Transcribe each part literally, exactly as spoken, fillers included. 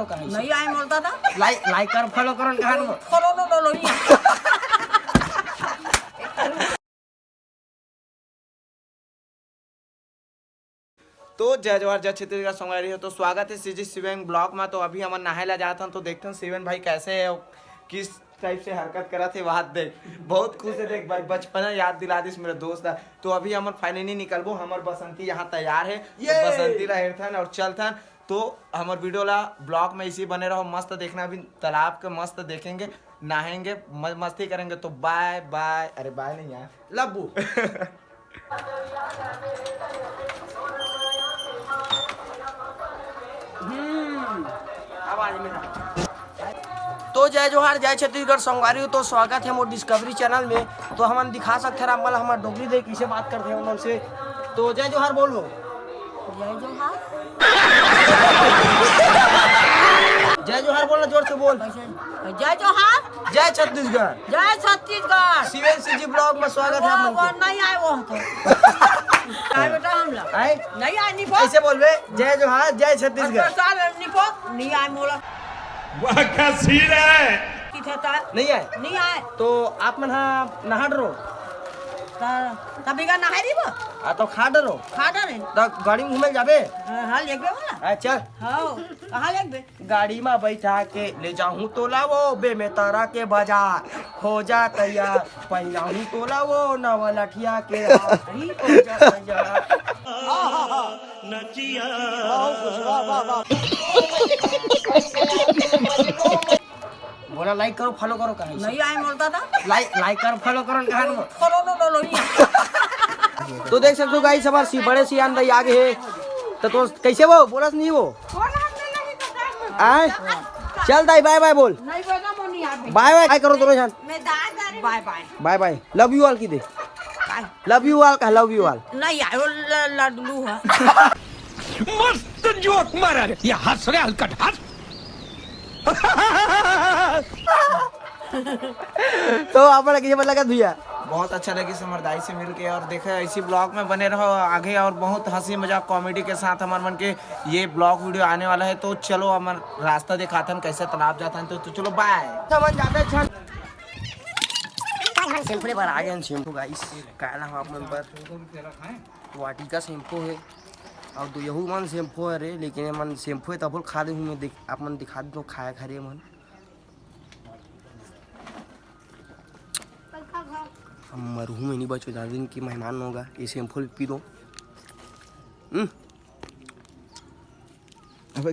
नहीं आए बोलता था। लाइक, लाइक कर, फॉलो करो, कहा ना। फॉलो लो, लो, लो, नहीं आए। तो जय जोहार, जय छत्तीसगढ़ संगवारी हो। तो स्वागत है सीजी शिवेन ब्लॉग में। तो अभी हमन नहाए ला जात हन, तो देखथन शिवेन भाई कैसे है, किस टाइप से हरकत करत है। वहाँ देख, बहुत खुश है। देख भाई, बचपना याद दिला दिस मेरे दोस्त ला। तो अभी हमन फाइनली निकलबो, हमर बसंती यहाँ तैयार है। तो ये बसंती ला हेरथन और चलथन। तो हमर वीडियो ला, ब्लॉग में इसी बने रहो, मस्त देखना। अभी तालाब के मस्त देखेंगे, नहाएंगे, म-, मस्ती करेंगे। तो बाय बाय। अरे बाय नहीं यार, लब्बू। हम्म, आवाज में ना। तो जय जोहार, जय छत्तीसगढ़ संगवारी हो। तो स्वागत है मोर डिस्कवरी चैनल में। तो हमन दिखा सकते हैं आप मन ला हमर डोगरी दे कैसे बात करते हैं उन से। तो जय जोहार बोलो। जय जोहार। जय जोहार बोलना, जोर से बोल। कैसे? जय जोहार। जय छत्तीसगढ़। जय छत्तीसगढ़। शिवेन सीजी ब्लॉग में स्वागत है आप मन के। नहीं आए वो तो। आए बेटा हम लोग। आए? नहीं आए, नहीं बोल। ऐसे बोलबे, जय जोहार, जय छत्तीसगढ़। अच्छा, चल, नहीं बोल, नहीं आए मोला। वाह, क्या सीन है। किथे था? नहीं आए? नहीं आए। तो आप मन हा नहा डरो। त-, तभी का नहा रही वो? आ, तो खा डरो। खा डरे। तो गाड़ी में घूमे जाबे? हाँ, हाँ, लेके वाला। हाँ, चल। हाँ, कहाँ लेके? गाड़ी में बैठा के ले जाहूँ तोला वो बेमेतरा के बाजार, हो जा तैयार, पहिराहूँ तोला वो नवा लठिया के हार, हो जा तैयार। नचिया। वाह, वाह, वाह। बोला, लाइक करो, फॉलो करो, कहीं से। नहीं आए बोलता था। लाइक, लाइक करो, फॉलो करो, कहाँ से? फॉलो लो, लो, लो, नहीं आए। तो देख सकते हो गाइस, हमारे सी-, बड़े सियान भाई आ गए हैं। तो, तो कैसे वो बोलस नहीं वो? आए? चल दाई, बाय बाय बोल। नहीं बोला, वो नहीं आवे। बाय बाय, बाय करो दोनों जन। मैं दादा रे। बाय बाय। बाय बाय। लव यू ऑल की दे। बाय। लव यू ऑल कहा, लव यू ऑल। नहीं यार, वो ल-, लडलू है। मस्त जोक मारा रे। ये हंस रे हलकट, हंस। तो आप मन ला कैसे लगा भैया? बहुत अच्छा लगिस हमर दाई से मिलके। और देखे, इसी ब्लॉग में बने रहो आगे, और बहुत हंसी मजाक कॉमेडी के साथ हमार मन के ये ब्लॉग वीडियो आने वाला है। तो चलो, हमर रास्ता दिखाथन, कैसे तालाब जाथन। तो, तो चलो, बाय। समझ जाते छन। शैम्पू ले बर आ गए, शैम्पू गाइस, का नाम आप मन बर? वाटिका शैम्पू है, और दो यहू मन शैम्पू है रे, लेकिन ये मन शैम्पू है तब खा दे हूँ मैं, देख, आप मन दिखा दो खाया खा रहे मन। हम मरहूँ में नहीं बचो, ज्यादा दिन की मेहमान होगा, ये शैम्पू पी दो। हम्म। अबे।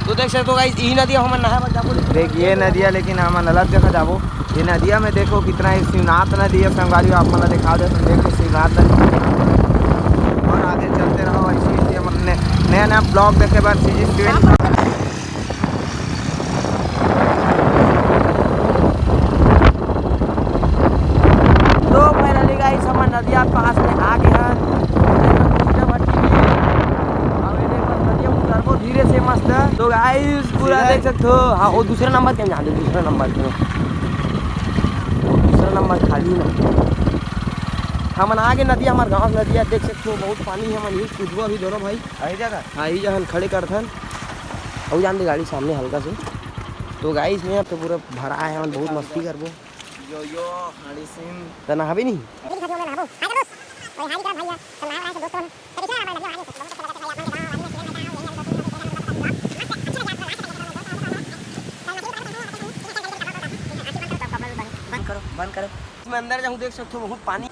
तो देख सकते हो गाइस, यही नदिया हमन नहाए बर जाबो, लेकिन देख, ये नदिया, लेकिन हमन अलग जगह जाबो। ये नदिया में देखो कितना ही शिवनाथ नदी है संगवारी, आप मन ला दिखा दे, तो देखो शिवनाथ नदी। और आगे चलते रहो ऐसे ही, हमन ने नया नया ब्लॉग देखे बर सीजी स्टूडेंट। तो फाइनली गाइस, हमन नदिया पास में आ गए हन। अब ये देख बस नदिया उतरबो धीरे से मस्त। तो गाइस, पूरा सीधा देख सकते हो। हाँ, वो दूसरा नंबर के हम जान दे, दूसरा नंबर के। दूसरा नंबर खाली ना। हमन आ गए नदिया, हमारे गाँव नदिया देख सकते हो, बहुत पानी है। हमन यही कूदबो अभी दोनों भाई। यही जगह? हाँ, यही जगह खड़े करथन। अउ जान दे गाड़ी सामने हल्का से। तो गाइस, मैं अब तो पूरा भरा है, हमन बहुत मस्ती करबो। यो, यो, हाड़ी सिंह। त नहाबे नहीं? बंद करो, बंद करो। मैं अंदर जाऊँ, देख सकते हो, बहुत पानी।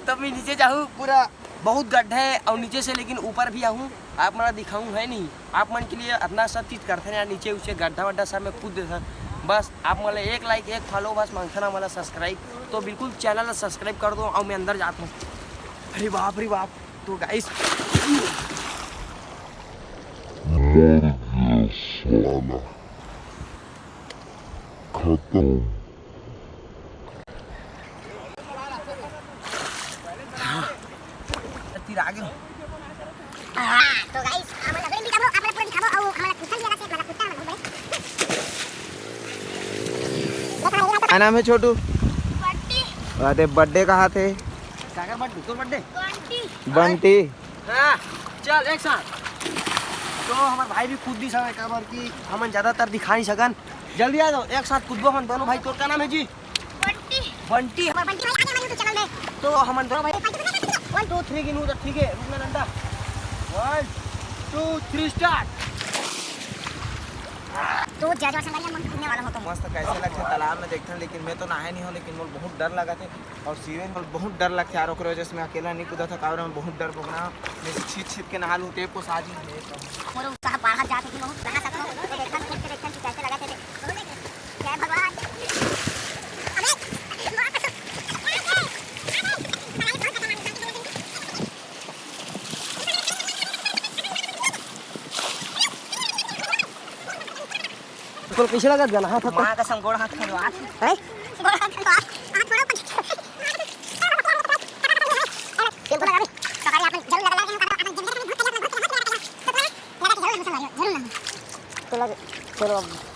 तब मैं नीचे जाऊँ, पूरा बहुत गड्ढा है और नीचे से, लेकिन ऊपर भी आहूँ, आप मन ला दिखाऊँ है नहीं। आप मन के लिए इतना सब चीज़ करथन यार, नीचे उचे गड्ढा वड्ढा सब में कूद देथन। बस आप मन ला एक लाइक, एक फॉलो बस मांगथन, हमन ला सब्सक्राइब। तो बिल्कुल चैनल ला सब्सक्राइब कर दो और मैं अंदर जाता हूँ। अरे बाप रे बाप। तो गाइस, मर गया साला। खत्म। तीर आगे। हाँ, तो गाइस, हमन अगले भी दिखाबो, आप लोग पूरा दिखाबो, और हमन कुत्ता भी लगा से, मतलब कुत्ता हमन बहुत बड़े। क्या नाम है छोटू? बट्टी। अरे बर्थडे कहाँ थे? काकर बर्थडे? तोर बर्थडे? बंटी। हाँ, चल एक साथ। तो हमर भाई भी कूद दिस हवय, काबर कि हमन ज्यादातर दिखा नहीं सकन। जल्दी आ जाओ, एक साथ कूदबो हमन दोनों भाई। तोर का नाम है जी? बंटी। बंटी। बंटी भाई, आगे हमारे YouTube चैनल में। तो हमन दोनों भाई, वन टू थ्री गिनहूँ त, ठीक है, रुकना डंडा। वन, टू, थ्री, स्टार्ट। तो जय जोहार संगवारी, हम कूदने वाला हो तो। मस्त कैसे लगथे तालाब में देखथन, लेकिन मैं तो नहाए नहीं हूँ, लेकिन मोर बहुत डर लगा थे। और सीरियस मोर बहुत डर लगथे यार, ओकरे वजह से मैं अकेला नहीं कूदा था, काबर मैं बहुत डर भोगना। मैं छिप छिप के नहा लूँ, टेप को साथ ही में। मोर उत्साह बढ़त जात हे कि बहुत नहा सकथों, तो देखथन, कूद के देखथन कि कैसे लगथे। जय भगवान। अबे, तोर कैसे लगत गाना? हाथ, हाथ। माँ कसम, गोड़ हाथ खड़वा। हैं? गोड़ हाथ खड़वा। हाथ थोड़ा कुछ। तेल को लगा दे। सकाळी आपण जरूर लगा, लगा, लगा, लगा, जरूर लगा, जरूर लगा। तो लगे, चलो अब।